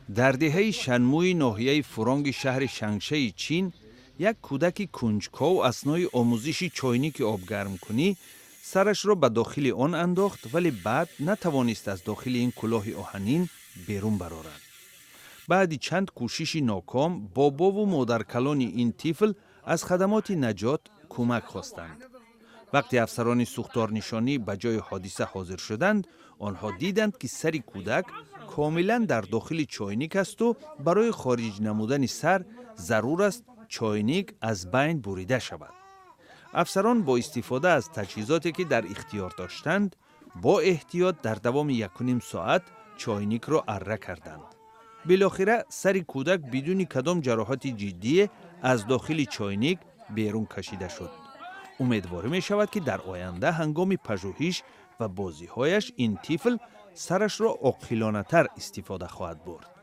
Дар деҳаи Шанмӯи ноҳияи Фуронги шаҳри Шангшаи Чин як кӯдаки кунҷков аснои омӯзиши чойники обгармкунӣ сарашро ба дохили он андохт, вале баъд натавонист аз дохили ин кулоҳи оҳанин берун барорад. Баъди чанд кӯшиши ноком бобову модаркалони ин тифл аз хадамоти наҷот кӯмак хостанд. Вақте афсарони сӯхторнишонӣ ба ҷои ҳодиса ҳозир шуданд, онҳо диданд, ки сари кӯдак комилан дар дохили чойник асту барои хориҷ намудани сар зарур аст чойник аз байн бурида шавад. Афсарон бо истифода аз таҷҳизоте, ки дар ихтиёр доштанд, бо эҳтиёт дар давоми 1,5 соат чойникро арра карданд. Билохира сари кӯдак бидуни кадом ҷароҳати ҷиддие аз дохили чойник берун кашида шуд. Умедворӣ мешавад, ки дар оянда ҳангоми пажӯҳиш ва бозиҳояш ин тифл сарашро оқилонатар истифода хоҳад бурд.